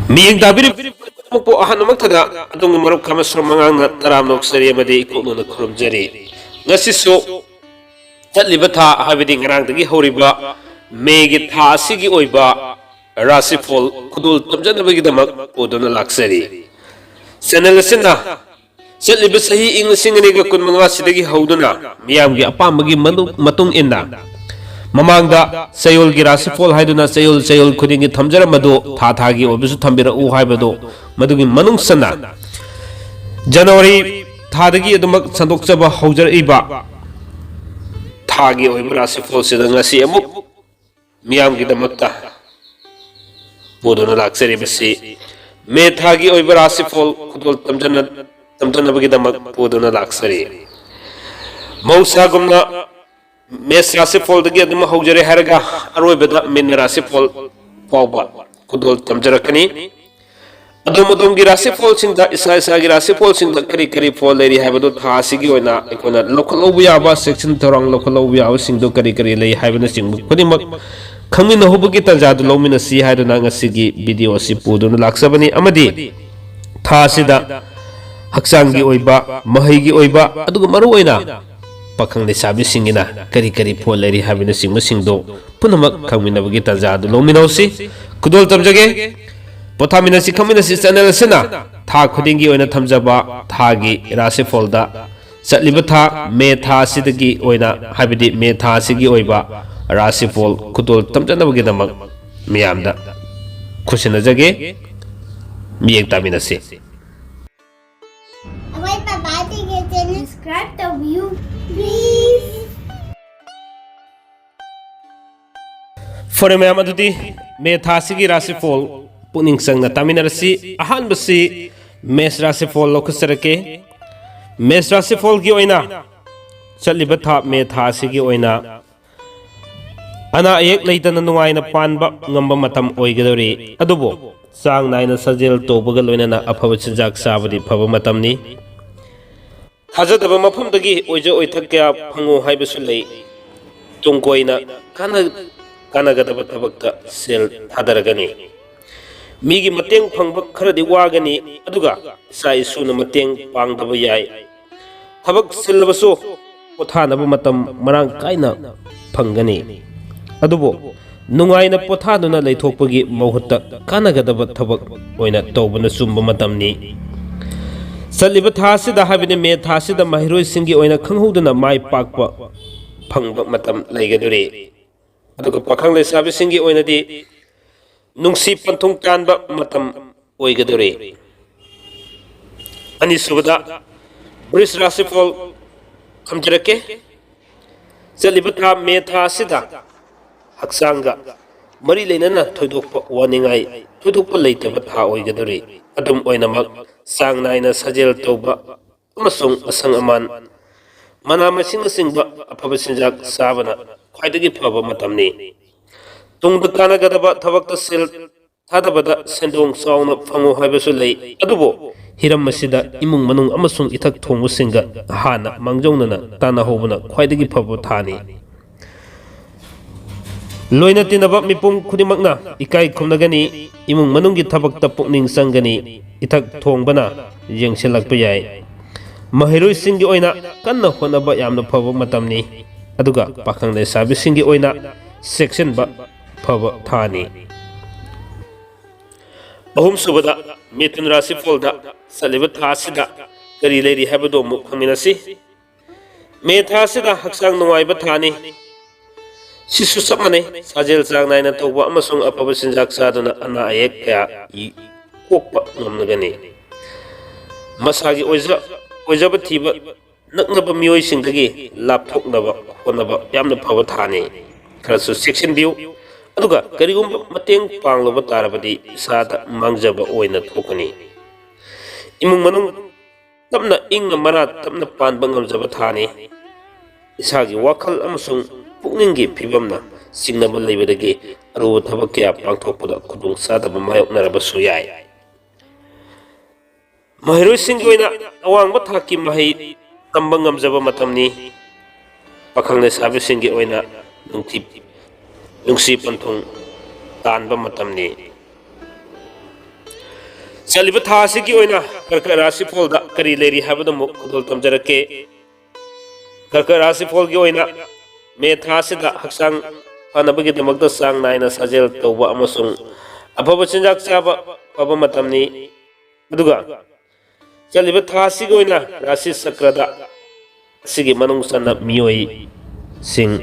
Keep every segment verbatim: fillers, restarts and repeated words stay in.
ꯃꯤꯠꯌꯦꯡ ꯇꯥꯕꯤꯔꯤꯕ ꯈꯨꯗꯤꯡꯃꯛꯄꯨ ꯑꯍꯥꯟꯕꯃꯛꯇꯗ ꯑꯗꯣꯝꯒꯤ ꯃꯔꯨꯞ ꯈꯥꯃꯦꯁꯣꯔ ꯃꯉꯥꯡꯅ ꯇꯔꯥꯝꯅ ꯑꯣꯛꯆꯔꯤ ꯑꯃꯗꯤ ꯏꯀꯣꯛꯅꯅ ꯈꯨꯔꯨꯝꯖꯔꯤ꯫ ꯉꯁꯤꯁꯨ ꯆꯠꯂꯤꯕ ꯊꯥ, ꯍꯥꯏꯕꯗꯤ ꯉꯔꯥꯡꯗꯒꯤ ꯍꯧꯔꯤꯕ ꯃꯦꯒꯤ ꯊꯥ ꯑꯁꯤꯒꯤ ꯑꯣꯏꯕ ꯔꯥꯁꯤꯐꯣꯜ ꯈꯨꯗꯣꯜ ꯇꯝꯖꯅꯕꯒꯤꯗꯃꯛ ꯄꯨꯗꯨꯅ ꯂꯥꯛꯆꯔꯤ꯫ ꯆꯦꯅꯦꯜ ꯑꯁꯤꯅ ꯆꯠꯂꯤꯕ ꯆꯍꯤ ꯏꯪ ꯂꯤꯁꯤꯡ ꯑꯅꯤꯒ ꯀꯨꯟꯃꯉꯥ ꯁꯤꯗꯒꯤ ꯍꯧꯗꯨꯅ ꯃꯤꯌꯥꯝꯒꯤ ꯑꯄꯥꯝꯕꯒꯤ ꯃꯅꯨ-, ꯃꯇꯨꯡ ꯏꯟꯅ ꯃꯃꯥꯡꯗ ꯆꯌꯣꯜꯒꯤ ꯔꯥꯁꯤꯐꯣꯜ ꯍꯥꯏꯗꯨꯅ ꯆꯌꯣꯜ ꯆꯌꯣꯜ ꯈꯨꯗꯤꯡꯒꯤ ꯊꯝꯖꯔꯝꯕꯗꯨ ꯊꯥ ꯊꯥꯒꯤ ꯑꯣꯏꯕꯁꯨ ꯊꯝꯕꯤꯔꯛꯎ ꯍꯥꯏꯕꯗꯨ, ꯃꯗꯨꯒꯤ ꯃꯅꯨꯡ ꯆꯟꯅ ꯖꯅꯋꯥꯔꯤ ꯊꯥꯗꯒꯤ ꯑꯗꯨꯃꯛ ꯁꯟꯗꯣꯛꯆꯕ ꯍꯧꯖꯔꯛꯏꯕ ꯊꯥꯒꯤ ꯑꯣꯏꯕ ꯔꯥꯁꯤꯐꯣꯜꯁꯤꯗ ꯉꯁꯤ ꯑꯃꯨꯛ ꯃꯤꯌꯥꯝꯒꯤꯗꯃꯛꯇ ꯄꯨꯗꯨꯅ ꯂꯥꯛꯆꯔꯤꯕꯁꯤ ꯃꯦ ꯊꯥꯒꯤ ꯑꯣꯏꯕ ꯔꯥꯁꯤꯐꯣꯜ ꯈꯨꯗꯣꯜ ꯇꯝꯖꯅ-, ꯇꯝꯖꯅꯕꯒꯤꯗꯃꯛ ꯄꯨꯗꯨꯅ ꯂꯥꯛꯆꯔꯤ꯫ ꯃꯍꯧꯁꯥꯒꯨꯝꯅ ꯃꯦꯁ ꯔꯥꯁꯤꯐꯣꯜꯗꯒꯤ ꯑꯗꯨꯝ ꯍꯧꯖꯔꯦ ꯍꯥꯏꯔꯒ ꯑꯔꯣꯏꯕꯗ ꯃꯤꯟ ꯔꯥꯁꯤꯐꯣꯜ ꯐꯥꯎꯕ ꯈꯨꯗꯣꯜ ꯇꯝꯖꯔꯛꯀꯅꯤ꯫ ꯑꯗꯣꯝ ꯑꯗꯣꯝꯒꯤ ꯔꯥꯁꯤꯐꯣꯜꯁꯤꯡꯗ, ꯏꯁꯥ ꯏꯁꯥꯒꯤ ꯔꯥꯁꯤꯐꯣꯜꯁꯤꯡꯗ ꯀꯔꯤ ꯀꯔꯤ ꯐꯣꯜ ꯂꯩꯔꯤ ꯍꯥꯏꯕꯗꯨ ꯊꯥ ꯑꯁꯤꯒꯤ ꯑꯣꯏꯅ ꯑꯩꯈꯣꯏꯅ ꯂꯧꯈꯠꯍꯧꯕ ꯌꯥꯕ, ꯆꯦꯛꯁꯤꯟ ꯊꯧꯔꯥꯡ ꯂꯧꯈꯠꯍꯧꯕ ꯌꯥꯕꯁꯤꯡꯗꯨ ꯀꯔꯤ ꯀꯔꯤ ꯂꯩ ꯍꯥꯏꯕꯅꯆꯤꯡꯕ ꯈꯨꯗꯤꯡꯃꯛ ꯈꯪꯃꯤꯟꯅꯍꯧꯕꯒꯤ ꯇꯥꯟꯖꯥꯗꯨ ꯂꯧꯃꯤꯟꯅꯁꯤ ꯍꯥꯏꯗꯨꯅ ꯉꯁꯤꯒꯤ ꯚꯤꯗꯤꯑꯣ ꯑꯁꯤ ꯄꯨꯗꯨꯅ ꯂꯥꯛꯆꯕꯅꯤ꯫ ꯑꯃꯗꯤ ꯊꯥ ꯑꯁꯤꯗ ꯍꯛꯆꯥꯡꯒꯤ ꯑꯣꯏꯕ, ꯃꯍꯩꯒꯤ ꯑꯣꯏꯕ, ꯑꯗꯨꯒ ꯃꯔꯨꯑꯣꯏꯅ ꯄꯥꯈꯪ ꯂꯩꯁꯥꯕꯤꯁꯤꯡꯒꯤꯅ ꯀꯔꯤ ꯀꯔꯤ ꯐꯣꯜ ꯂꯩꯔꯤ ꯍꯥꯏꯕꯅꯆꯤꯡꯕꯁꯤꯡꯗꯨ ꯄꯨꯝꯅꯃꯛ ꯈꯪꯃꯤꯟꯅꯕꯒꯤ ꯇꯥꯟꯖꯥ ꯑꯗꯨ ꯂꯧꯃꯤꯟꯅꯧꯁꯤ꯫ ꯈꯨꯗꯣꯜ ꯇꯝꯖꯒꯦ꯫ ꯄꯣꯊꯥꯃꯤꯟꯅꯁꯤ, ꯈꯪꯃꯤꯟꯅꯁꯤ ꯆꯦꯅꯦꯜ ꯑꯁꯤꯅ ꯊꯥ ꯈꯨꯗꯤꯡꯒꯤ ꯑꯣꯏꯅ ꯊꯝꯖꯕ ꯊꯥꯒꯤ ꯔꯥꯁꯤꯐꯣꯜꯗ ꯆꯠꯂꯤꯕ ꯊꯥ ꯃꯦ ꯊꯥ ꯑꯁꯤꯗꯒꯤ ꯑꯣꯏꯅ, ꯍꯥꯏꯕꯗꯤ ꯃꯦ ꯊꯥ ꯑꯁꯤꯒꯤ ꯑꯣꯏꯕ ꯔꯥꯁꯤꯐꯣꯜ ꯈꯨꯗꯣꯜ ꯇꯝꯖꯅꯕꯒꯤꯗꯃꯛ ꯃꯤꯌꯥꯝꯗ ꯈꯨꯠꯁꯤꯟꯅꯖꯒꯦ꯫ ꯃꯤꯠꯌꯦꯡ ꯇꯥꯃꯤꯟꯅꯁꯤ꯫ ꯑꯩꯈꯣꯏ ꯄꯄꯥꯁꯤꯡꯒꯤ ꯆꯦꯅꯦꯜ subscribe ꯇꯧꯕꯤꯌꯨ, please꯫ ꯐꯔꯦ ꯃꯌꯥꯝ, ꯑꯗꯨꯗꯤ ꯃꯦ ꯊꯥꯁꯤꯒꯤ ꯔꯥꯁꯤꯐꯣꯜ ꯄꯨꯛꯅꯤꯡ ꯆꯪꯅ ꯇꯥꯃꯤꯟꯅꯔꯁꯤ꯫ ꯑꯍꯥꯟꯕꯁꯤ ꯃꯦꯁ ꯔꯥꯁꯤꯐꯣꯜ ꯂꯧꯈꯠꯆꯔꯛꯀꯦ꯫ ꯃꯦꯁ ꯔꯥꯁꯤꯐꯣꯜꯒꯤ ꯑꯣꯏꯅ ꯆꯠꯂꯤꯕ ꯊꯥ ꯃꯦ ꯊꯥ ꯑꯁꯤꯒꯤ ꯑꯣꯏꯅ ꯑꯅꯥ ꯑꯌꯦꯛ ꯂꯩꯇꯅ ꯅꯨꯡꯉꯥꯏꯅ ꯄꯥꯟꯕ ꯉꯝꯕ ꯃꯇꯝ ꯑꯣꯏꯒꯗꯧꯔꯤ꯫ ꯑꯗꯨꯕꯨ ꯆꯥꯡ ꯅꯥꯏꯅ ꯁꯥꯖꯦꯜ ꯇꯧꯕꯒ ꯂꯣꯏꯅꯅ ꯑꯐꯕ ꯆꯤꯟꯖꯥꯛ ꯆꯥꯕꯗꯤ ꯐꯕ ꯃꯇꯝꯅꯤ꯫ ꯊꯥꯖꯗꯕ ꯃꯐꯝꯗꯒꯤ ꯑꯣꯏꯖ ꯑꯣꯏꯊꯛ ꯀꯌꯥ ꯐꯪꯉꯨ ꯍꯥꯏꯕꯁꯨ ꯂꯩ꯫ ꯇꯨꯡ ꯀꯣꯏꯅ ꯀꯥꯟꯅ-, ꯀꯥꯟꯅꯒꯗꯕ ꯊꯕꯛꯇ ꯁꯦꯜ ꯊꯥꯗꯔꯒꯅꯤ꯫ ꯃꯤꯒꯤ ꯃꯇꯦꯡ ꯐꯪꯕ ꯈꯔꯗꯤ ꯋꯥꯒꯅꯤ, ꯑꯗꯨꯒ ꯏꯆꯥ ꯏꯁꯨꯅ ꯃꯇꯦꯡ ꯄꯥꯡꯗꯕ ꯌꯥꯏ꯫ ꯊꯕꯛ ꯆꯤꯜꯂꯕꯁꯨ ꯄꯣꯊꯥꯅꯕ ꯃꯇꯝ ꯃꯔꯥꯡ ꯀꯥꯏꯅ ꯐꯪꯒꯅꯤ꯫ ꯑꯗꯨꯕꯨ ꯅꯨꯡꯉꯥꯏꯅ ꯄꯣꯊꯥꯗꯨꯅ ꯂꯩꯊꯣꯛꯄꯒꯤ ꯃꯍꯨꯠꯇ ꯀꯥꯟꯅꯒꯗꯕ ꯊꯕꯛ ꯑꯣꯏꯅ ꯇꯧꯕꯅ ꯆꯨꯝꯕ ꯃꯇꯝꯅꯤ꯫ ꯆꯠꯂꯤꯕ ꯊꯥ ꯑꯁꯤꯗ, ꯍꯥꯏꯕꯗꯤ ꯃꯦ ꯊꯥ ꯑꯁꯤꯗ, ꯃꯍꯩꯔꯣꯏꯁꯤꯡꯒꯤ ꯑꯣꯏꯅ ꯈꯪꯍꯧꯗꯅ ꯃꯥꯏ ꯄꯥꯛꯄ ꯐꯪꯕ ꯃꯇꯝ ꯂꯩꯒꯗꯧꯔꯤ꯫ ꯑꯗꯨꯒ ꯄꯥꯈꯪ ꯂꯩꯁꯥꯕꯤꯁꯤꯡꯒꯤ ꯑꯣꯏꯅꯗꯤ ꯅꯨꯡꯁꯤ ꯄꯟꯊꯨꯡ ꯇꯥꯟꯕ ꯃꯇꯝ ꯑꯣꯏꯒꯗꯧꯔꯤ꯫ ꯑꯅꯤꯁꯨꯕꯗ, ꯕ꯭ꯔꯤꯖ ꯔꯥꯁꯤꯐꯣꯜ ꯊꯝꯖꯔꯛꯀꯦ꯫ ꯆꯠꯂꯤꯕ ꯊꯥ ꯃꯦ ꯊꯥ ꯑꯁꯤꯗ ꯍꯛꯆꯥꯡꯒ ꯃꯔꯤ ꯂꯩꯅꯅ ꯊꯣꯏꯗꯣꯛꯄ ꯋꯥꯅꯤꯡꯉꯥꯏ ꯊꯣꯏꯗꯣꯛꯄ ꯂꯩꯇꯕ ꯊꯥ ꯑꯣꯏꯒꯗꯧꯔꯤ꯫ ꯑꯗꯨꯝ ꯑꯣꯏꯅꯃꯛ, ꯆꯥꯡ ꯅꯥꯏꯅ ꯁꯥꯖꯦꯜ ꯇꯧꯕ ꯑꯃꯁꯨꯡ ꯑꯁꯪ ꯑꯃꯥꯟ, ꯃꯅꯥ ꯃꯁꯤꯡꯅꯆꯤꯡꯕ ꯑꯐꯕ ꯆꯤꯟꯖꯥꯛ ꯆꯥꯕꯅ ꯈ꯭ꯋꯥꯏꯗꯒꯤ ꯐꯕ ꯃꯇꯝꯅꯤ꯫ ꯇꯨꯡꯗ ꯀꯥꯟꯅꯒꯗꯕ ꯊꯕꯛꯇ ꯁꯦꯜ ꯊꯥꯗꯕꯗ ꯁꯦꯟꯗꯣꯡ ꯆꯥꯎꯅ ꯐꯪꯉꯨ ꯍꯥꯏꯕꯁꯨ ꯂꯩ, ꯑꯗꯨꯕꯨ ꯍꯤꯔꯝ ꯑꯁꯤꯗ ꯏꯃꯨꯡ ꯃꯅꯨꯡ ꯑꯃꯁꯨꯡ ꯏꯊꯛ ꯊꯣꯡꯕꯁꯤꯡꯒ ꯍꯥꯟꯅ ꯃꯥꯡꯖꯧꯅꯅ ꯇꯥꯟꯅꯍꯧꯕꯅ ꯈ꯭ꯋꯥꯏꯗꯒꯤ ꯐꯕ ꯊꯥꯅꯤ꯫ ꯂꯣꯏꯅ ꯇꯤꯟꯅꯕ ꯃꯤꯄꯨꯝ ꯈꯨꯗꯤꯡꯃꯛꯅ ꯏꯀꯥꯏ ꯈꯨꯝꯅꯒꯅꯤ, ꯏꯃꯨꯡ ꯃꯅꯨꯡꯒꯤ ꯊꯕꯛꯇ ꯄꯨꯛꯅꯤꯡ ꯆꯪꯒꯅꯤ, ꯏꯊꯛ ꯊꯣꯡꯕꯅ ꯌꯦꯡꯁꯤꯜꯂꯛꯄ ꯌꯥꯏ꯫ ꯃꯍꯩꯔꯣꯏꯁꯤꯡꯒꯤ ꯑꯣꯏꯅ ꯀꯟꯅ ꯍꯣꯠꯅꯕ ꯌꯥꯝꯅ ꯐꯕ ꯃꯇꯝꯅꯤ, ꯑꯗꯨꯒ ꯄꯥꯈꯪ ꯂꯩꯁꯥꯕꯤꯁꯤꯡꯒꯤ ꯑꯣꯏꯅ ꯆꯦꯛꯁꯤꯟꯕ ꯐꯕ ꯊꯥꯅꯤ꯫ ꯑꯍꯨꯝꯁꯨꯕꯗ, ꯃꯤꯊꯨꯟ ꯔꯥꯁꯤꯐꯣꯜꯗ ꯆꯠꯂꯤꯕ ꯊꯥ ꯑꯁꯤꯗ ꯀꯔꯤ ꯂꯩꯔꯤ ꯍꯥꯏꯕꯗꯨ ꯑꯃꯨꯛ ꯈꯪꯃꯤꯟꯅꯁꯤ꯫ ꯃꯦ ꯊꯥ ꯑꯁꯤꯗ ꯍꯛꯆꯥꯡ ꯅꯨꯡꯉꯥꯏꯕ ꯊꯥꯅꯤ꯫ ꯁꯤꯁꯨ ꯆꯞ ꯃꯥꯟꯅꯩ, ꯁꯥꯖꯦꯜ ꯆꯥꯡ ꯅꯥꯏꯅ ꯇꯧꯕ ꯑꯃꯁꯨꯡ ꯑꯐꯕ ꯆꯤꯟꯖꯥꯛ ꯆꯥꯗꯨꯅ ꯑꯅꯥ ꯑꯌꯦꯛ ꯀꯌꯥ ꯀꯣꯛꯄ ꯉꯝꯂꯒꯅꯤ꯫ ꯃꯁꯥꯒꯤ ꯑꯣꯏꯖ-, ꯑꯣꯏꯖꯕ ꯊꯤꯕ ꯅꯛꯅꯕ ꯃꯤꯑꯣꯏꯁꯤꯡꯗꯒꯤ ꯂꯥꯞꯊꯣꯛꯅꯕ ꯍꯣꯠꯅꯕ ꯌꯥꯝꯅ ꯐꯕ ꯊꯥꯅꯤ꯫ ꯈꯔꯁꯨ ꯆꯦꯛꯁꯤꯟꯕꯤꯌꯨ, ꯑꯗꯨꯒ ꯀꯔꯤꯒꯨꯝꯕ ꯃꯇꯦꯡ ꯄꯥꯡꯂꯨꯕ ꯇꯥꯔꯕꯗꯤ ꯏꯁꯥꯗ ꯃꯥꯡꯖꯕ ꯑꯣꯏꯅ ꯊꯣꯛꯀꯅꯤ꯫ ꯏꯃꯨꯡ ꯃꯅꯨꯡ ꯇꯞꯅ ꯏꯪꯅ ꯃꯔꯥ ꯇꯞꯅ ꯄꯥꯟꯕ ꯉꯝꯖꯕ ꯊꯥꯅꯤ꯫ ꯏꯁꯥꯒꯤ ꯋꯥꯈꯜ ꯑꯃꯁꯨꯡ ꯄꯨꯛꯅꯤꯡꯒꯤ ꯐꯤꯕꯝꯅ ꯆꯤꯡꯅꯕ ꯂꯩꯕꯗꯒꯤ ꯑꯔꯨꯕ ꯊꯕꯛ ꯀꯌꯥ ꯄꯥꯡꯊꯣꯛꯄꯗ ꯈꯨꯗꯣꯡꯆꯥꯗꯕ ꯃꯥꯌꯣꯛꯅꯔꯕꯁꯨ ꯌꯥꯏ꯫ ꯃꯍꯩꯔꯣꯏꯁꯤꯡꯒꯤ ꯑꯣꯏꯅ ꯑꯋꯥꯡꯕ ꯊꯥꯛꯀꯤ ꯃꯍꯩ ꯇꯝꯕ ꯉꯝꯖꯕ ꯃꯇꯝꯅꯤ꯫ ꯄꯥꯈꯪ ꯂꯩꯁꯥꯕꯤꯁꯤꯡꯒꯤ ꯑꯣꯏꯅ ꯅꯨꯡꯊꯤ-, ꯅꯨꯡꯁꯤ ꯄꯟꯊꯨꯡ ꯇꯥꯟꯕ ꯃꯇꯝꯅꯤ꯫ ꯆꯠꯂꯤꯕ ꯊꯥ ꯑꯁꯤꯒꯤ ꯑꯣꯏꯅ ꯀꯔꯀꯠ ꯔꯥꯁꯤꯐꯣꯜꯗ ꯀꯔꯤ ꯂꯩꯔꯤ ꯍꯥꯏꯕꯗꯨ ꯑꯃꯨꯛ ꯈꯨꯗꯣꯜ ꯇꯝꯖꯔꯛꯀꯦ꯫ ꯀꯔꯀꯠ ꯔꯥꯁꯤꯐꯣꯜꯒꯤ ꯑꯣꯏꯅ ꯃꯦ ꯊꯥ ꯑꯁꯤꯗ ꯍꯛꯆꯥꯡ ꯐꯅꯕꯒꯤꯗꯃꯛꯇ ꯆꯥꯡ ꯅꯥꯏꯅ ꯁꯥꯖꯦꯜ ꯇꯧꯕ ꯑꯃꯁꯨꯡ ꯑꯐꯕ ꯆꯤꯟꯖꯥꯛ ꯆꯥꯕ ꯐꯕ ꯃꯇꯝꯅꯤ꯫ ꯑꯗꯨꯒ ꯆꯠꯂꯤꯕ ꯊꯥ ꯑꯁꯤꯒꯤ ꯑꯣꯏꯅ ꯔꯥꯁꯤ ꯆꯀ꯭ꯔꯗ ꯑꯁꯤꯒꯤ ꯃꯅꯨꯡ ꯆꯟꯅ ꯃꯤꯑꯣꯏꯁꯤꯡ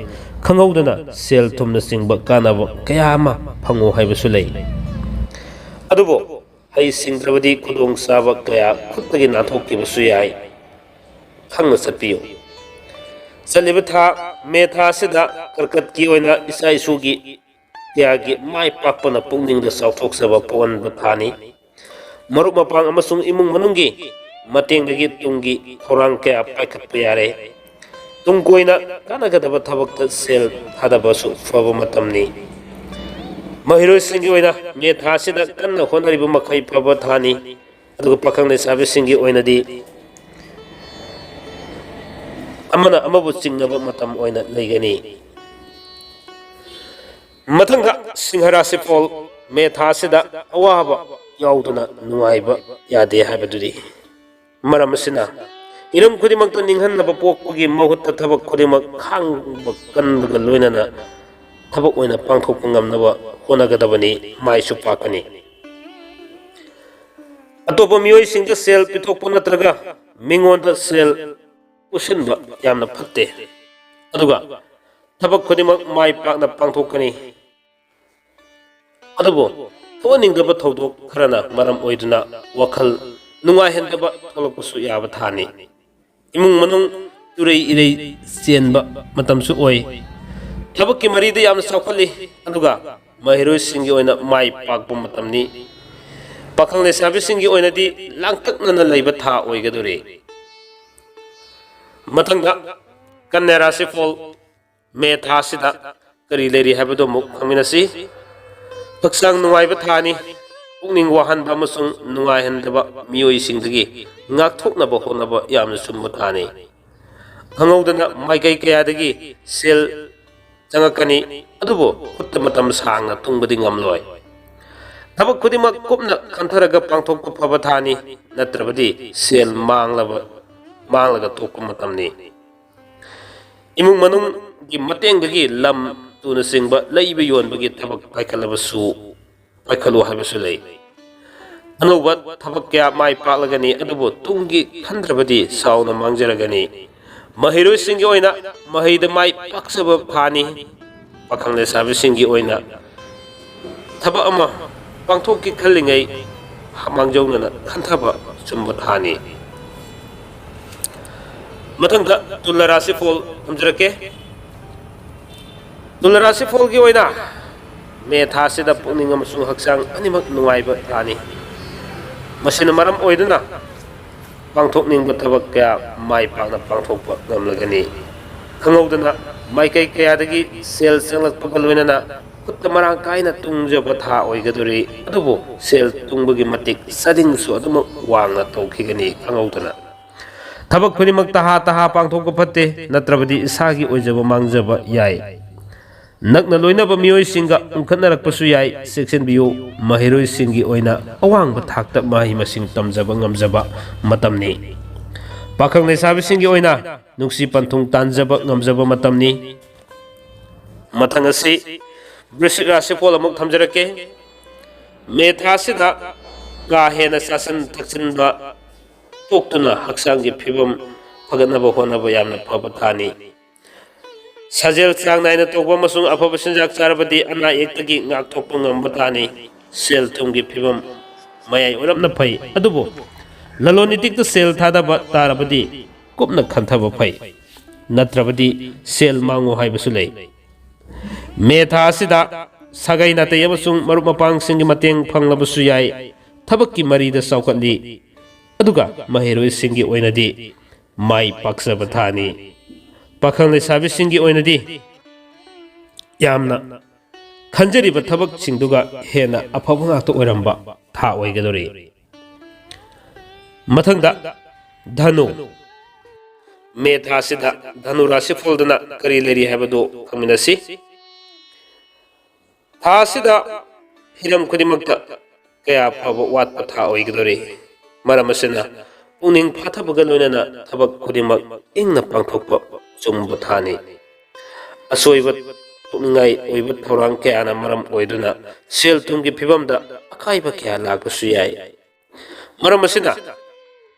ꯈꯪꯍꯧꯗꯅ ꯁꯦꯜ ꯊꯨꯝꯅꯆꯤꯡꯕ ꯀꯥꯟꯅꯕ ꯀꯌꯥ ꯑꯃ ꯐꯪꯉꯨ ꯍꯥꯏꯕꯁꯨ ꯂꯩ꯫ ꯑꯗꯨꯕꯨ ꯍꯩ ꯁꯤꯡꯗ꯭ꯔꯕꯗꯤ ꯈꯨꯗꯣꯡꯆꯥꯕ ꯀꯌꯥ ꯈꯨꯠꯇꯒꯤ ꯅꯥꯟꯊꯣꯛꯈꯤꯕꯁꯨ ꯌꯥꯏ꯫ ꯈꯪꯅ ꯆꯠꯄꯤꯌꯨ꯫ ꯆꯠꯂꯤꯕ ꯊꯥ ꯃꯦ ꯊꯥ ꯑꯁꯤꯗ ꯀꯔꯀꯠꯀꯤ ꯑꯣꯏꯅ ꯏꯆꯥ ꯏꯁꯨꯒꯤ ꯀꯌꯥꯒꯤ ꯃꯥꯏ ꯄꯥꯛꯄꯅ ꯄꯨꯛꯅꯤꯡꯗ ꯆꯥꯎꯊꯣꯛꯆꯕ ꯄꯣꯛꯍꯟꯕ ꯊꯥꯅꯤ꯫ ꯃꯔꯨꯞ ꯃꯄꯥꯡ ꯑꯃꯁꯨꯡ ꯏꯃꯨꯡ ꯃꯅꯨꯡꯒꯤ ꯃꯇꯦꯡꯗꯒꯤ ꯇꯨꯡꯒꯤ ꯊꯧꯔꯥꯡ ꯀꯌꯥ ꯄꯥꯏꯈꯠꯄ ꯌꯥꯔꯦ꯫ ꯇꯨꯡ ꯀꯣꯏꯅ ꯀꯥꯟꯅꯒꯗꯕ ꯊꯕꯛꯇ ꯁꯦꯜ ꯊꯥꯗꯕꯁꯨ ꯐꯕ ꯃꯇꯝꯅꯤ꯫ ꯃꯍꯩꯔꯣꯏꯁꯤꯡꯒꯤ ꯑꯣꯏꯅ ꯃꯦ ꯊꯥ ꯑꯁꯤꯗ ꯀꯟꯅ ꯍꯣꯠꯅꯔꯤꯕ ꯃꯈꯩ ꯐꯕ ꯊꯥꯅꯤ꯫ ꯑꯗꯨꯒ ꯄꯥꯈꯪ ꯂꯩꯁꯥꯕꯤꯁꯤꯡꯒꯤ ꯑꯣꯏꯅꯗꯤ ꯑꯃꯅ ꯑꯃꯕꯨ ꯆꯤꯡꯅꯕ ꯃꯇꯝ ꯑꯣꯏꯅ ꯂꯩꯒꯅꯤ꯫ ꯃꯊꯪꯗ ꯁꯤꯡꯍ ꯔꯥꯁꯤꯐꯣꯜ꯫ ꯃꯦ ꯊꯥ ꯑꯁꯤꯗ ꯑꯋꯥꯕ ꯌꯥꯎꯗꯅ ꯅꯨꯡꯉꯥꯏꯕ ꯌꯥꯗꯦ ꯍꯥꯏꯕꯗꯨꯗꯤ ꯃꯔꯝ ꯑꯁꯤꯅ ꯍꯤꯔꯝ ꯈꯨꯗꯤꯡꯃꯛꯇ ꯅꯤꯡꯍꯟꯅꯕ ꯄꯣꯛꯄꯒꯤ ꯃꯍꯨꯠꯇ ꯊꯕꯛ ꯈꯨꯗꯤꯡꯃꯛ ꯈꯥꯡꯕ ꯀꯟꯕꯒ ꯂꯣꯏꯅꯅ ꯊꯕꯛ ꯑꯣꯏꯅ ꯄꯥꯡꯊꯣꯛꯄ ꯉꯝꯅꯕ ꯍꯣꯠꯅꯒꯗꯕꯅꯤ꯫ ꯃꯥꯏꯁꯨ ꯄꯥꯛꯀꯅꯤ꯫ ꯑꯇꯣꯞꯄ ꯃꯤꯑꯣꯏꯁꯤꯡꯗ ꯁꯦꯜ ꯄꯤꯊꯣꯛꯄ ꯅꯠꯇ꯭ꯔꯒ ꯃꯤꯉꯣꯟꯗ ꯁꯦꯜ ꯄꯨꯁꯤꯟꯕ ꯌꯥꯝꯅ ꯐꯠꯇꯦ꯫ ꯑꯗꯨꯒ ꯊꯕꯛ ꯈꯨꯗꯤꯡꯃꯛ ꯃꯥꯏ ꯄꯥꯛꯅ ꯄꯥꯡꯊꯣꯛꯀꯅꯤ꯫ ꯑꯗꯨꯕꯨ ꯊꯣꯛꯍꯟꯅꯤꯡꯗꯕ ꯊꯧꯗꯣꯛ ꯈꯔꯅ ꯃꯔꯝ ꯑꯣꯏꯗꯨꯅ ꯋꯥꯈꯜ ꯅꯨꯡꯉꯥꯏꯍꯟꯗꯕ ꯊꯣꯛꯂꯛꯄꯁꯨ ꯌꯥꯕ ꯊꯥꯅꯤ꯫ ꯏꯃꯨꯡ ꯃꯅꯨꯡ ꯇꯨꯔꯩ ꯏꯔꯩ ꯆꯦꯟꯕ ꯃꯇꯝꯁꯨ ꯑꯣꯏ꯫ ꯊꯕꯛꯀꯤ ꯃꯔꯤꯗ ꯌꯥꯝꯅ ꯆꯥꯎꯈꯠꯂꯤ꯫ ꯑꯗꯨꯒ ꯃꯍꯩꯔꯣꯏꯁꯤꯡꯒꯤ ꯑꯣꯏꯅ ꯃꯥꯏ ꯄꯥꯛꯄ ꯃꯇꯝꯅꯤ꯫ ꯄꯥꯈꯪ ꯂꯩꯁꯥꯕꯤꯁꯤꯡꯒꯤ ꯑꯣꯏꯅꯗꯤ ꯂꯥꯡꯇꯛꯅꯅ ꯂꯩꯕ ꯊꯥ ꯑꯣꯏꯒꯗꯧꯔꯤ꯫ ꯃꯊꯪꯗ ꯀꯟꯌꯥ ꯔꯥꯁꯤꯐꯣꯜ꯫ ꯃꯦ ꯊꯥ ꯑꯁꯤꯗ ꯀꯔꯤ ꯂꯩꯔꯤ ꯍꯥꯏꯕꯗꯨ ꯑꯃꯨꯛ ꯈꯪꯃꯤꯟꯅꯁꯤ꯫ ꯍꯛꯆꯥꯡ ꯅꯨꯡꯉꯥꯏꯕ ꯊꯥꯅꯤ꯫ ꯄꯨꯛꯅꯤꯡ ꯋꯥꯍꯟꯕ ꯑꯃꯁꯨꯡ ꯅꯨꯡꯉꯥꯏꯍꯟꯗꯕ ꯃꯤꯑꯣꯏꯁꯤꯡꯗꯒꯤ ꯉꯥꯛꯊꯣꯛꯅꯕ ꯍꯣꯠꯅꯕ ꯌꯥꯝꯅ ꯆꯨꯝꯕ ꯊꯥꯅꯤ꯫ ꯈꯪꯍꯧꯗꯅ ꯃꯥꯏꯀꯩ ꯀꯌꯥꯗꯒꯤ ꯁꯦꯜ ꯆꯪꯉꯛꯀꯅꯤ, ꯑꯗꯨꯕꯨ ꯈꯨꯠꯇ ꯃꯇꯝ ꯁꯥꯡꯅ ꯇꯨꯡꯕꯗꯤ ꯉꯝꯂꯣꯏ꯫ ꯊꯕꯛ ꯈꯨꯗꯤꯡꯃꯛ ꯀꯨꯞꯅ ꯈꯟꯊꯔꯒ ꯄꯥꯡꯊꯣꯛꯄ ꯐꯕ ꯊꯥꯅꯤ, ꯅꯠꯇ꯭ꯔꯕꯗꯤ ꯁꯦꯜ ꯃꯥꯡꯂꯕ, ꯃꯥꯡꯂꯒ ꯇꯣꯛꯄ ꯃꯇꯝꯅꯤ꯫ ꯏꯃꯨꯡ ꯃꯅꯨꯡꯒꯤ ꯃꯇꯦꯡꯗꯒꯤ ꯂꯝ ꯇꯨꯅꯆꯤꯡꯕ ꯂꯩꯕ ꯌꯣꯟꯕꯒꯤ ꯊꯕꯛ ꯄꯥꯏꯈꯠꯂꯕꯁꯨ, ꯄꯥꯏꯈꯠꯂꯨ ꯍꯥꯏꯕꯁꯨ ꯂꯩ꯫ ꯑꯅꯧꯕ ꯊꯕꯛ ꯀꯌꯥ ꯃꯥꯏ ꯄꯥꯛꯂꯒꯅꯤ, ꯑꯗꯨꯕꯨ ꯇꯨꯡꯒꯤ ꯈꯟꯗ꯭ꯔꯕꯗꯤ ꯆꯥꯎꯅ ꯃꯥꯡꯖꯔꯒꯅꯤ꯫ ꯃꯍꯩꯔꯣꯏꯁꯤꯡꯒꯤ ꯑꯣꯏꯅ ꯃꯍꯩꯗ ꯃꯥꯏ ꯄꯥꯛꯆꯕ ꯊꯥꯅꯤ꯫ ꯄꯥꯈꯪ ꯂꯩꯁꯥꯕꯤꯁꯤꯡꯒꯤ ꯑꯣꯏꯅ ꯊꯕꯛ ꯑꯃ ꯄꯥꯡꯊꯣꯛꯀꯦ ꯈꯜꯂꯤꯉꯩ ꯃꯥꯡꯖꯧꯅꯅ ꯈꯟꯊꯕ ꯆꯨꯝꯕ ꯊꯥꯅꯤ꯫ ꯃꯊꯪꯗ ꯇꯨꯂꯥ ꯔꯥꯁꯤꯐꯣꯜ ꯊꯝꯖꯔꯛꯀꯦ꯫ ꯇꯨꯂꯥ ꯔꯥꯁꯤꯐꯣꯜꯒꯤ ꯑꯣꯏꯅ ꯃꯦ ꯊꯥ ꯑꯁꯤꯗ ꯄꯨꯛꯅꯤꯡ ꯑꯃꯁꯨꯡ ꯍꯛꯆꯥꯡ ꯑꯅꯤꯃꯛ ꯅꯨꯡꯉꯥꯏꯕ ꯊꯥꯅꯤ꯫ ꯃꯁꯤꯅ ꯃꯔꯝ ꯑꯣꯏꯗꯨꯅ ꯄꯥꯡꯊꯣꯛꯅꯤꯡꯕ ꯊꯕꯛ ꯀꯌꯥ ꯃꯥꯏ ꯄꯥꯛꯅ ꯄꯥꯡꯊꯣꯛꯄ ꯉꯝꯂꯒꯅꯤ꯫ ꯈꯪꯍꯧꯗꯅ ꯃꯥꯏꯀꯩ ꯀꯌꯥꯗꯒꯤ ꯁꯦꯜ ꯆꯪꯂꯛꯄꯒ ꯂꯣꯏꯅꯅ ꯈꯨꯠꯇ ꯃꯔꯥꯡ ꯀꯥꯏꯅ ꯇꯨꯡꯖꯕ ꯊꯥ ꯑꯣꯏꯒꯗꯧꯔꯤ꯫ ꯑꯗꯨꯕꯨ ꯁꯦꯜ ꯇꯨꯡꯕꯒꯤ ꯃꯇꯤꯛ ꯆꯥꯗꯤꯡꯁꯨ ꯑꯗꯨꯃꯛ ꯋꯥꯡꯅ ꯇꯧꯈꯤꯒꯅꯤ ꯈꯪꯍꯧꯗꯅ꯫ ꯊꯕꯛ ꯈꯨꯗꯤꯡꯃꯛ ꯇꯍꯥ ꯇꯍꯥ ꯄꯥꯡꯊꯣꯛꯄ ꯐꯠꯇꯦ, ꯅꯠꯇ꯭ꯔꯕꯗꯤ ꯏꯁꯥꯒꯤ ꯑꯣꯏꯖꯕ ꯃꯥꯡꯖꯕ ꯌꯥꯏ꯫ ꯅꯛꯅ ꯂꯣꯏꯅꯕ ꯃꯤꯑꯣꯏꯁꯤꯡꯒ ꯎꯪꯈꯠꯅꯔꯛꯄꯁꯨ ꯌꯥꯏ, ꯆꯦꯛꯁꯤꯟꯕꯤꯌꯨ꯫ ꯃꯍꯩꯔꯣꯏꯁꯤꯡꯒꯤ ꯑꯣꯏꯅ ꯑꯋꯥꯡꯕ ꯊꯥꯛꯇ ꯃꯍꯩ ꯃꯁꯤꯡ ꯇꯝꯖꯕ ꯉꯝꯖꯕ ꯃꯇꯝꯅꯤ꯫ ꯄꯥꯈꯪ ꯂꯩꯁꯥꯕꯤꯁꯤꯡꯒꯤ ꯑꯣꯏꯅ ꯅꯨꯡꯁꯤ ꯄꯟꯊꯨꯡ ꯇꯥꯟꯖꯕ ꯉꯝꯖꯕ ꯃꯇꯝꯅꯤ꯫ ꯃꯊꯪ ꯑꯁꯤ ꯕ꯭ꯔꯤꯁꯤꯛ ꯔꯥꯁꯤꯐꯣꯜ ꯑꯃꯨꯛ ꯊꯝꯖꯔꯛꯀꯦ꯫ ꯃꯦ ꯊꯥ ꯑꯁꯤꯗ ꯀꯥ ꯍꯦꯟꯅ ꯆꯥꯁꯤꯟ ꯊꯛꯆꯤꯟꯕ ꯇꯣꯛꯇꯨꯅ ꯍꯛꯆꯥꯡꯒꯤ ꯐꯤꯕꯝ ꯐꯒꯠꯅꯕ ꯍꯣꯠꯅꯕ ꯌꯥꯝꯅ ꯐꯕ ꯊꯥꯅꯤ꯫ ꯁꯥꯖꯦꯜ ꯆꯥꯡ ꯅꯥꯏꯅ ꯇꯧꯕ ꯑꯃꯁꯨꯡ ꯑꯐꯕ ꯆꯤꯟꯖꯥꯛ ꯆꯥꯔꯕꯗꯤ ꯑꯅꯥ ꯑꯌꯦꯛꯇꯒꯤ ꯉꯥꯛꯊꯣꯛꯄ ꯉꯝꯕ ꯊꯥꯅꯤ꯫ ꯁꯦꯜ ꯊꯨꯝꯒꯤ ꯐꯤꯕꯝ ꯃꯌꯥꯏ ꯑꯣꯏꯔꯞꯅ ꯐꯩ, ꯑꯗꯨꯕꯨ ꯂꯂꯣꯟ ꯏꯇꯤꯛꯇ ꯁꯦꯜ ꯊꯥꯗꯕ ꯇꯥꯔꯕꯗꯤ ꯀꯨꯞꯅ ꯈꯟꯊꯕ ꯐꯩ, ꯅꯠꯇ꯭ꯔꯕꯗꯤ ꯁꯦꯜ ꯃꯥꯡꯉꯨ ꯍꯥꯏꯕꯁꯨ ꯂꯩ꯫ ꯃꯦ ꯊꯥ ꯑꯁꯤꯗ ꯁꯥꯒꯩ ꯅꯥꯇꯩ ꯑꯃꯁꯨꯡ ꯃꯔꯨꯞ ꯃꯄꯥꯡꯁꯤꯡꯒꯤ ꯃꯇꯦꯡ ꯐꯪꯂꯕꯁꯨ ꯌꯥꯏ꯫ ꯊꯕꯛꯀꯤ ꯃꯔꯤꯗ ꯆꯥꯎꯈꯠꯂꯤ, ꯑꯗꯨꯒ ꯃꯍꯩꯔꯣꯏꯁꯤꯡꯒꯤ ꯑꯣꯏꯅꯗꯤ ꯃꯥꯏ ꯄꯥꯛꯆꯕ ꯊꯥꯅꯤ꯫ ꯄꯥꯈꯪ ꯂꯩꯁꯥꯕꯤꯁꯤꯡꯒꯤ ꯑꯣꯏꯅꯗꯤ ꯌꯥꯝꯅ ꯈꯟꯖꯔꯤꯕ ꯊꯕꯛꯁꯤꯡꯗꯨꯒ ꯍꯦꯟꯅ ꯑꯐꯕ ꯉꯥꯛꯇ ꯑꯣꯏꯔꯝꯕ ꯊꯥ ꯑꯣꯏꯒꯗꯧꯔꯤ꯫ ꯃꯊꯪꯗ ꯙꯅꯨ꯫ ꯃꯦ ꯊꯥ ꯑꯁꯤꯗ ꯙꯅꯨ ꯔꯥꯁꯤꯐꯣꯜꯗꯅ ꯀꯔꯤ ꯂꯩꯔꯤ ꯍꯥꯏꯕꯗꯨ ꯈꯪꯃꯤꯟꯅꯁꯤ꯫ ꯊꯥ ꯑꯁꯤꯗ ꯍꯤꯔꯝ ꯈꯨꯗꯤꯡꯃꯛꯇ ꯀꯌꯥ ꯐꯕ ꯋꯥꯠꯄ ꯊꯥ ꯑꯣꯏꯒꯗꯧꯔꯤ꯫ ꯃꯔꯝ ꯑꯁꯤꯅ ꯄꯨꯛꯅꯤꯡ ꯐꯥꯊꯕꯒ ꯂꯣꯏꯅꯅ ꯊꯕꯛ ꯈꯨꯗꯤꯡꯃꯛ ꯏꯪꯅ ꯄꯥꯡꯊꯣꯛꯄ ꯆꯨꯝꯕ ꯊꯥꯅꯤ꯫ ꯑꯁꯣꯏꯕ ꯊꯣꯛꯅꯤꯡꯉꯥꯏ ꯑꯣꯏꯕ ꯊꯧꯔꯥꯡ ꯀꯌꯥꯅ ꯃꯔꯝ ꯑꯣꯏꯗꯨꯅ ꯁꯦꯜ ꯊꯨꯝꯒꯤ ꯐꯤꯕꯝꯗ ꯑꯀꯥꯏꯕ ꯀꯌꯥ ꯂꯥꯛꯄꯁꯨ ꯌꯥꯏ꯫ ꯃꯔꯝ ꯑꯁꯤꯅ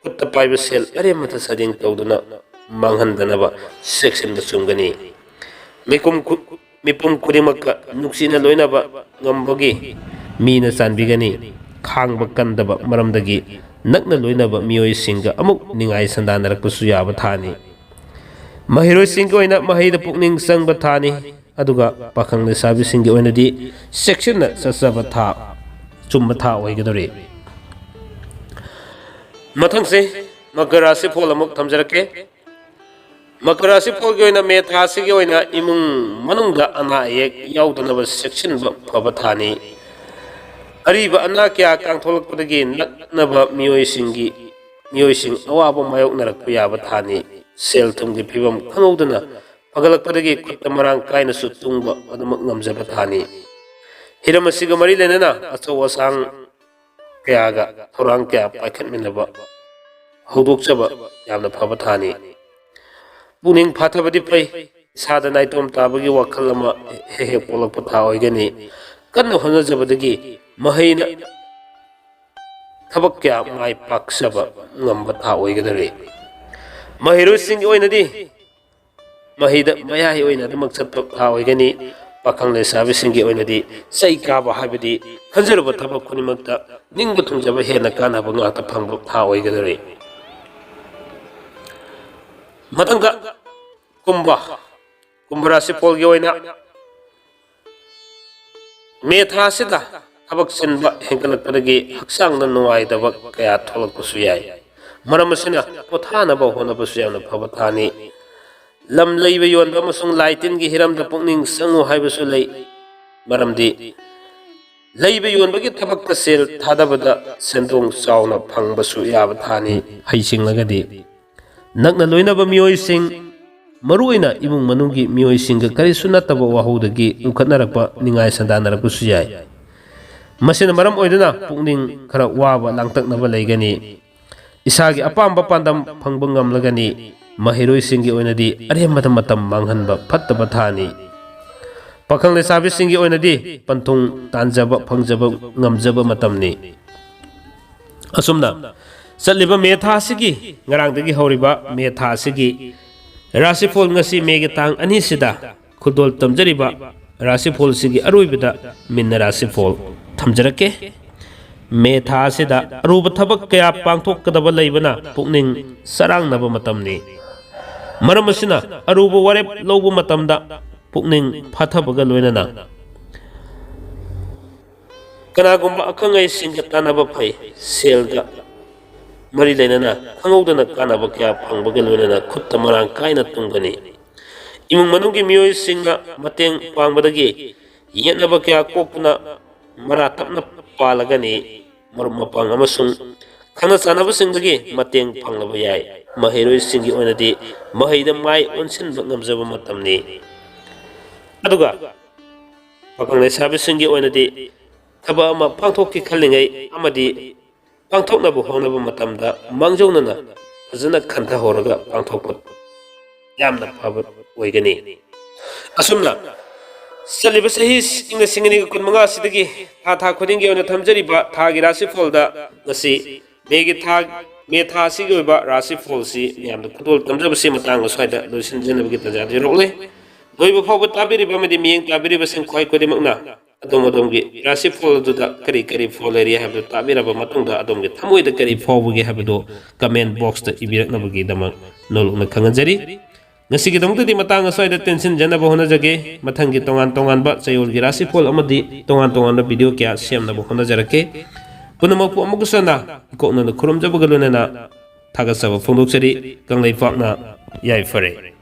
ꯈꯨꯠꯇ ꯄꯥꯏꯕ ꯁꯦꯜ ꯑꯔꯦꯝꯕꯗ ꯆꯥꯗꯤꯡ ꯇꯧꯗꯨꯅ ꯃꯥꯡꯍꯟꯗꯅꯕ ꯆꯦꯛꯁꯤꯟꯕ ꯆꯨꯝꯒꯅꯤ꯫ ꯃꯤꯄꯨꯝ ꯈꯨ-, ꯃꯤꯄꯨꯝ ꯈꯨꯗꯤꯡꯃꯛꯀ ꯅꯨꯡꯁꯤꯅ ꯂꯣꯏꯅꯕ ꯉꯝꯕꯒꯤ ꯃꯤꯅ ꯆꯥꯟꯕꯤꯒꯅꯤ꯫ ꯈꯥꯡꯕ ꯀꯟꯗꯕ ꯃꯔꯝꯗꯒꯤ ꯅꯛꯅ ꯂꯣꯏꯅꯕ ꯃꯤꯑꯣꯏꯁꯤꯡꯒ ꯑꯃꯨꯛ ꯅꯤꯡꯉꯥꯏ ꯁꯟꯗꯥꯅꯔꯛꯄꯁꯨ ꯌꯥꯕ ꯊꯥꯅꯤ꯫ ꯃꯍꯩꯔꯣꯏꯁꯤꯡꯒꯤ ꯑꯣꯏꯅ ꯃꯍꯩꯗ ꯄꯨꯛꯅꯤꯡ ꯆꯪꯕ ꯊꯥꯅꯤ꯫ ꯑꯗꯨꯒ ꯄꯥꯈꯪ ꯂꯩꯁꯥꯕꯤꯁꯤꯡꯒꯤ ꯑꯣꯏꯅꯗꯤ ꯆꯦꯛꯁꯤꯟꯅ ꯆꯠꯆꯕ ꯊꯥ, ꯆꯨꯝꯕ ꯊꯥ ꯑꯣꯏꯒꯗꯧꯔꯤ꯫ ꯃꯊꯪꯁꯦ ꯃꯀꯔ ꯔꯥꯁꯤꯐꯣꯜ ꯑꯃꯨꯛ ꯊꯝꯖꯔꯛꯀꯦ꯫ ꯃꯀꯔ ꯔꯥꯁꯤꯐꯣꯜꯒꯤ ꯑꯣꯏꯅ ꯃꯦ ꯊꯥꯁꯤꯒꯤ ꯑꯣꯏꯅ ꯏꯃꯨꯡ ꯃꯅꯨꯡꯗ ꯑꯅꯥ ꯑꯌꯦꯛ ꯌꯥꯎꯗꯅꯕ ꯆꯦꯛꯁꯤꯟꯕ ꯐꯕ ꯊꯥꯅꯤ꯫ ꯑꯔꯤꯕ ꯑꯅꯥ ꯀꯌꯥ ꯀꯥꯡꯊꯣꯛꯂꯛꯄꯗꯒꯤ ꯅꯛꯅꯕ ꯃꯤꯑꯣꯏꯁꯤꯡꯒꯤ, ꯃꯤꯑꯣꯏꯁꯤꯡ ꯑꯋꯥꯕ ꯃꯥꯌꯣꯛꯅꯔꯛꯄ ꯌꯥꯕ ꯊꯥꯅꯤ꯫ ꯁꯦꯜ ꯊꯨꯝꯒꯤ ꯐꯤꯕꯝ ꯈꯪꯍꯧꯗꯅ ꯐꯒꯠꯂꯛꯄꯗꯒꯤ ꯈꯨꯠꯇ ꯃꯔꯥꯡ ꯀꯥꯏꯅꯁꯨ ꯇꯨꯡꯕ ꯑꯗꯨꯃꯛ ꯉꯝꯖꯕ ꯊꯥꯅꯤ꯫ ꯍꯤꯔꯝ ꯑꯁꯤꯒ ꯃꯔꯤ ꯂꯩꯅꯅ ꯑꯆꯧ ꯑꯁꯥꯡ ꯀꯌꯥꯒ ꯊꯧꯔꯥꯡ ꯀꯌꯥ ꯄꯥꯏꯈꯠꯃꯤꯟꯅꯕ ꯍꯧꯗꯣꯛꯆꯕ ꯌꯥꯝꯅ ꯐꯕ ꯊꯥꯅꯤ꯫ ꯄꯨꯛꯅꯤꯡ ꯐꯥꯊꯕꯗꯤ ꯐꯩ, ꯏꯁꯥꯗ ꯅꯥꯏꯇꯣꯝ ꯇꯥꯕꯒꯤ ꯋꯥꯈꯜ ꯑꯃ ꯍꯦꯛ ꯍꯦꯛ ꯄꯣꯛꯂꯛꯄ ꯊꯥ ꯑꯣꯏꯒꯅꯤ꯫ ꯀꯟꯅ ꯍꯣꯠꯅꯖꯕꯗꯒꯤ ꯃꯍꯩꯅ ꯊꯕꯛ ꯀꯌꯥ ꯃꯥꯏ ꯄꯥꯛꯆꯕ ꯉꯝꯕ ꯊꯥ ꯑꯣꯏꯒꯗꯧꯔꯤ꯫ ꯃꯍꯩꯔꯣꯏꯁꯤꯡꯒꯤ ꯑꯣꯏꯅꯗꯤ ꯃꯍꯩꯗ ꯃꯌꯥꯏ ꯑꯣꯏꯅ ꯑꯗꯨꯃꯛ ꯆꯠꯄ ꯊꯥ ꯑꯣꯏꯒꯅꯤ꯫ ꯄꯥꯈꯪ ꯂꯩꯁꯥꯕꯤꯁꯤꯡꯒꯤ ꯑꯣꯏꯅꯗꯤ ꯆꯩ ꯀꯥꯕ ꯍꯥꯏꯕꯗꯤ ꯈꯟꯖꯔꯨꯕ ꯊꯕꯛ ꯈꯨꯗꯤꯡꯃꯛꯇ ꯅꯤꯡꯕ ꯊꯨꯡꯖꯕ ꯍꯦꯟꯅ ꯀꯥꯟꯅꯕ ꯉꯥꯛꯇ ꯐꯪꯕ ꯊꯥ ꯑꯣꯏꯒꯗꯧꯔꯤ꯫ ꯃꯊꯪꯗ ꯀꯨꯝꯚ, ꯀꯨꯝꯚ ꯔꯥꯁꯤꯐꯣꯜꯒꯤ ꯑꯣꯏꯅ ꯃꯦ ꯊꯥ ꯑꯁꯤꯗ ꯊꯕꯛ ꯆꯤꯟꯕ ꯍꯦꯟꯒꯠꯂꯛꯄꯗꯒꯤ ꯍꯛꯆꯥꯡꯗ ꯅꯨꯡꯉꯥꯏꯇꯕ ꯀꯌꯥ ꯊꯣꯛꯂꯛꯄꯁꯨ ꯌꯥꯏ꯫ ꯃꯔꯝ ꯑꯁꯤꯅ ꯄꯣꯊꯥꯅꯕ ꯍꯣꯠꯅꯕꯁꯨ ꯌꯥꯝꯅ ꯐꯕ ꯊꯥꯅꯤ꯫ ꯂꯝ ꯂꯩꯕ ꯌꯣꯟꯕ ꯑꯃꯁꯨꯡ ꯂꯥꯏ ꯇꯤꯟꯒꯤ ꯍꯤꯔꯝꯗ ꯄꯨꯛꯅꯤꯡ ꯆꯪꯉꯨ ꯍꯥꯏꯕꯁꯨ ꯂꯩ꯫ ꯃꯔꯝꯗꯤ ꯂꯩꯕ ꯌꯣꯟꯕꯒꯤ ꯊꯕꯛꯇ ꯁꯦꯜ ꯊꯥꯗꯕꯗ ꯁꯦꯟꯗꯣꯡ ꯆꯥꯎꯅ ꯐꯪꯕꯁꯨ ꯌꯥꯕ ꯊꯥꯅꯤ꯫ ꯍꯩꯁꯤꯡꯂꯒꯗꯤ ꯅꯛꯅ ꯂꯣꯏꯅꯕ ꯃꯤꯑꯣꯏꯁꯤꯡ, ꯃꯔꯨꯑꯣꯏꯅ ꯏꯃꯨꯡ ꯃꯅꯨꯡꯒꯤ ꯃꯤꯑꯣꯏꯁꯤꯡꯒ ꯀꯔꯤꯁꯨ ꯅꯠꯇꯕ ꯋꯥꯍꯧꯗꯒꯤ ꯎꯪꯈꯠꯅꯔꯛꯄ ꯅꯤꯡꯉꯥꯏ ꯁꯟꯗꯥꯅꯔꯛꯄꯁꯨ ꯌꯥꯏ꯫ ꯃꯁꯤꯅ ꯃꯔꯝ ꯑꯣꯏꯗꯨꯅ ꯄꯨꯛꯅꯤꯡ ꯈꯔ ꯋꯥꯕ ꯂꯥꯡꯇꯛꯅꯕ ꯂꯩꯒꯅꯤ꯫ ꯏꯁꯥꯒꯤ ꯑꯄꯥꯝꯕ ꯄꯥꯟꯗꯝ ꯐꯪꯕ ꯉꯝꯂꯒꯅꯤ꯫ ꯃꯍꯩꯔꯣꯏꯁꯤꯡꯒꯤ ꯑꯣꯏꯅꯗꯤ ꯑꯔꯦꯝꯕꯗ ꯃꯇꯝ ꯃꯥꯡꯍꯟꯕ ꯐꯠꯇꯕ ꯊꯥꯅꯤ꯫ ꯄꯥꯈꯪ ꯂꯩꯁꯥꯕꯤꯁꯤꯡꯒꯤ ꯑꯣꯏꯅꯗꯤ ꯄꯟꯊꯨꯡ ꯇꯥꯟꯖꯕ ꯐꯪꯖꯕ ꯉꯝꯖꯕ ꯃꯇꯝꯅꯤ꯫ ꯑꯁꯨꯝꯅ ꯆꯠꯂꯤꯕ ꯃꯦ ꯊꯥ ꯑꯁꯤꯒꯤ, ꯉꯔꯥꯡꯗꯒꯤ ꯍꯧꯔꯤꯕ ꯃꯦ ꯊꯥ ꯑꯁꯤꯒꯤ ꯔꯥꯁꯤꯐꯣꯜ ꯉꯁꯤ ꯃꯦꯒꯤ ꯇꯥꯡ ꯑꯅꯤꯁꯤꯗ ꯈꯨꯗꯣꯜ ꯇꯝꯖꯔꯤꯕ ꯔꯥꯁꯤꯐꯣꯜꯁꯤꯒꯤ ꯑꯔꯣꯏꯕꯗ ꯃꯤꯟꯅ ꯔꯥꯁꯤꯐꯣꯜ ꯊꯝꯖꯔꯛꯀꯦ꯫ ꯃꯦ ꯊꯥ ꯑꯁꯤꯗ ꯑꯔꯨꯕ ꯊꯕꯛ ꯀꯌꯥ ꯄꯥꯡꯊꯣꯛꯀꯗꯕ ꯂꯩꯕꯅ ꯄꯨꯛꯅꯤꯡ ꯆꯔꯥꯡꯅꯕ ꯃꯇꯝꯅꯤ꯫ ꯃꯔꯝ ꯑꯁꯤꯅ ꯑꯔꯨꯕ ꯋꯥꯔꯦꯞ ꯂꯧꯕ ꯃꯇꯝꯗ ꯄꯨꯛꯅꯤꯡ ꯐꯥꯊꯕꯒ ꯂꯣꯏꯅꯅ ꯀꯅꯥꯒꯨꯝꯕ ꯑꯈꯪ ꯑꯍꯩꯁꯤꯡꯒ ꯇꯥꯟꯅꯕ ꯐꯩ꯫ ꯁꯦꯜꯒ ꯃꯔꯤ ꯂꯩꯅꯅ ꯈꯪꯍꯧꯗꯅ ꯀꯥꯟꯅꯕ ꯀꯌꯥ ꯐꯪꯕꯒ ꯂꯣꯏꯅꯅ ꯈꯨꯠꯇ ꯃꯔꯥꯡ ꯀꯥꯏꯅ ꯇꯨꯡꯒꯅꯤ꯫ ꯏꯃꯨꯡ ꯃꯅꯨꯡꯒꯤ ꯃꯤꯑꯣꯏꯁꯤꯡꯅ ꯃꯇꯦꯡ ꯄꯥꯡꯕꯗꯒꯤ ꯌꯦꯠꯅꯕ ꯀꯌꯥ ꯀꯣꯛꯇꯨꯅ ꯃꯔꯥ ꯇꯞꯅ ꯄꯥꯜꯂꯒꯅꯤ꯫ ꯃꯔꯨꯞ ꯃꯄꯥꯡ ꯑꯃꯁꯨꯡ ꯈꯪꯅ ꯆꯥꯟꯅꯕꯁꯤꯡꯗꯒꯤ ꯃꯇꯦꯡ ꯐꯪꯂꯕ ꯌꯥꯏ꯫ ꯃꯍꯩꯔꯣꯏꯁꯤꯡꯒꯤ ꯑꯣꯏꯅꯗꯤ ꯃꯍꯩꯗ ꯃꯥꯏ ꯑꯣꯟꯁꯤꯟꯕ ꯉꯝꯖꯕ ꯃꯇꯝꯅꯤ꯫ ꯑꯗꯨꯒ ꯄꯥꯈꯪ ꯂꯩꯁꯥꯕꯤꯁꯤꯡꯒꯤ ꯑꯣꯏꯅꯗꯤ ꯊꯕꯛ ꯑꯃ ꯄꯥꯡꯊꯣꯛꯀꯦ ꯈꯜꯂꯤꯉꯩ ꯑꯃꯗꯤ ꯄꯥꯡꯊꯣꯛꯅꯕ ꯍꯣꯠꯅꯕ ꯃꯇꯝꯗ ꯃꯥꯡꯖꯧꯅꯅ ꯐꯖꯅ ꯈꯟꯊꯍꯧꯔꯒ ꯄꯥꯡꯊꯣꯛꯄ ꯌꯥꯝꯅ ꯐꯕ ꯑꯣꯏꯒꯅꯤ꯫ ꯑꯁꯨꯝꯅ ꯆꯠꯂꯤꯕ ꯆꯍꯤ ꯏꯪ ꯂꯤꯁꯤꯡ ꯑꯅꯤꯒ ꯀꯨꯟꯃꯉꯥ ꯑꯁꯤꯗꯒꯤ ꯊꯥ ꯊꯥ ꯈꯨꯗꯤꯡꯒꯤ ꯑꯣꯏꯅ ꯊꯝꯖꯔꯤꯕ ꯊꯥꯒꯤ ꯔꯥꯁꯤꯐꯣꯜꯗ ꯉꯁꯤ ꯃꯦꯒꯤ ꯊꯥ, ꯃꯦ ꯊꯥ ꯑꯁꯤꯒꯤ ꯑꯣꯏꯕ ꯔꯥꯁꯤꯐꯣꯜꯁꯤ ꯃꯌꯥꯝꯗ ꯈꯨꯗꯣꯜ ꯇꯝꯖꯕꯁꯤ ꯃꯇꯥꯡ ꯑꯁ꯭ꯋꯥꯏꯗ ꯂꯣꯏꯁꯤꯟꯖꯅꯕꯒꯤ ꯇꯥꯟꯖꯥ ꯌꯧꯔꯛꯂꯦ꯫ ꯂꯣꯏꯕ ꯐꯥꯎꯕ ꯇꯥꯕꯤꯔꯤꯕ ꯑꯃꯗꯤ ꯃꯤꯠꯌꯦꯡ ꯇꯥꯕꯤꯔꯤꯕꯁꯤꯡ ꯈ꯭ꯋꯥꯏ ꯈꯨꯗꯤꯡꯃꯛꯅ ꯑꯗꯣꯝ ꯑꯗꯣꯝꯒꯤ ꯔꯥꯁꯤꯐꯣꯜ ꯑꯗꯨꯗ ꯀꯔꯤ ꯀꯔꯤ ꯐꯣꯜ ꯂꯩꯔꯤ ꯍꯥꯏꯕꯗꯨ ꯇꯥꯕꯤꯔꯕ ꯃꯇꯨꯡꯗ ꯑꯗꯣꯝꯒꯤ ꯊꯃꯣꯏꯗ ꯀꯔꯤ ꯐꯥꯎꯕꯒꯦ ꯍꯥꯏꯕꯗꯨ comment box ꯇ ꯏꯕꯤꯔꯛꯅꯕꯒꯤꯗꯃꯛ ꯅꯣꯂꯨꯛꯅ ꯈꯪꯍꯟꯖꯔꯤ꯫ ꯉꯁꯤꯒꯤꯗꯃꯛꯇꯗꯤ ꯃꯇꯥꯡ ꯑꯁ꯭ꯋꯥꯏꯗ ꯇꯦꯟꯁꯤꯟꯖꯅꯕ ꯍꯣꯠꯅꯖꯒꯦ꯫ ꯃꯊꯪꯒꯤ ꯇꯣꯉꯥꯟ ꯇꯣꯉꯥꯟꯕ ꯆꯌꯣꯜꯒꯤ ꯔꯥꯁꯤꯐꯣꯜ ꯑꯃꯗꯤ ꯇꯣꯉꯥꯟ ꯇꯣꯉꯥꯟꯕ ꯚꯤꯗꯤꯑꯣ ꯀꯌꯥ ꯁꯦꯝꯅꯕ ꯍꯣꯠꯅꯖꯔꯛꯀꯦ꯫ ꯄꯨꯝꯅꯃꯛꯄꯨ ꯑꯃꯨꯛꯀꯁꯨ ꯍꯟꯅ ꯏꯀꯣꯛꯅꯅ ꯈꯨꯔꯨꯝꯖꯕꯒ ꯂꯣꯏꯅꯅ ꯊꯥꯒꯠꯆꯕ ꯐꯣꯡꯗꯣꯛꯆꯔꯤ꯫ ꯀꯪꯂꯩꯄꯥꯛꯅ ꯌꯥꯏꯐꯔꯦ꯫